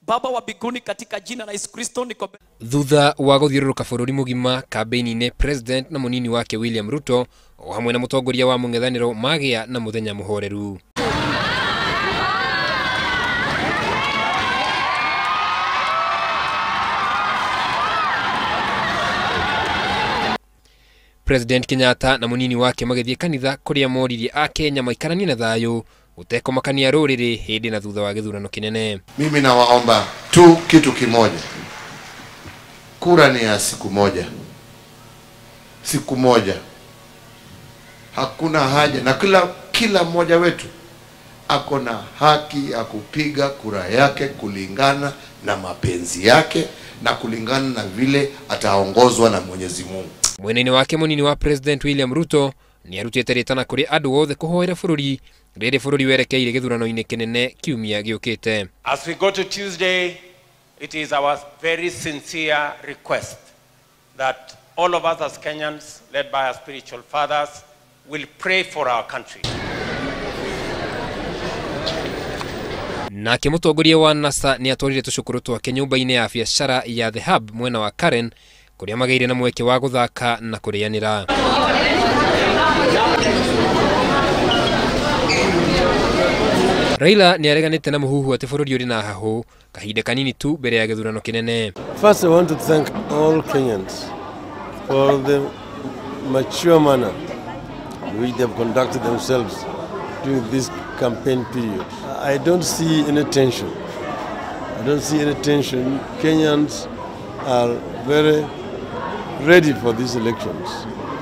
Baba wa mbinguni, katika jina la Yesu Kristo niko Thutha wa guthiũrũrũka bũrũri mũgima kambĩini-inĩ, President na mũnini wake William Ruto o hamwe na mũtongoria wa mũng'ethanĩro magĩa na mũthenya mũhoreru. President Kenyatta na mũnini wake magĩthiĩ kanitha kũrĩa moririe Akenya maikaranie na thayũ gũtekũmakania rũrĩrĩ hĩndĩ na thutha wa gĩthurano kĩnene. Mimi nawaomba tu kitu kimoja. Kura ni ya siku moja. Siku moja. Hakuna haja, na kila mmoja wetu ako na haki ya kupiga kura yake kulingana na mapenzi yake na kulingana na vile ataongozwa na Mwenyezi Mungu. Mwena-inĩ wake mũnini wa President William Ruto nĩ arutĩte rĩtana kũrĩ andũ othe kũhoera bũrũri rĩrĩ bũrũri werekeire gĩthurano-inĩ kĩnene kiumia gĩũkĩte. As we go to Tuesday, it is our very sincere request that all of us as Kenyans, led by our spiritual fathers, will pray for our country. Nake mũtongoria wa NASA nĩ atwarire tũcũkũrũ twake nyũmba-inĩ ya biacara ya The Hub mwena wa Karen kũrĩa magĩire na mweke wa gũthaka na kũrĩanĩra. Raila nĩ areganĩte na mũhuhu atĩ bũrũri ũrĩ na hahũ kahinda kanini tu mbere ya gĩthurano kĩnene. First, I want to thank all Kenyans for the mature manner in which they have conducted themselves during this campaign period. I don't see any tension. I don't see any tension. Kenyans are very ready for these elections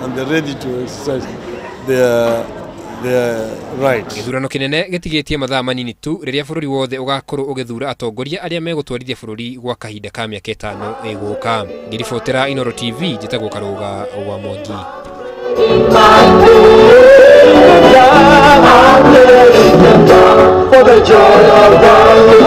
and they're ready to exercise their rights. Gĩthurano kĩnene gĩtigĩtie mathaa manini tu rĩrĩa bũrũri wothe ũgakorwo ũgĩthura atongoria arĩa megũtwarithia bũrũri gwa kahinda ka mĩaka ĩtano ĩgũka. Ngĩribotera Inooro TV, njĩtagwo Karũga wa Mwangi. For the joy of God.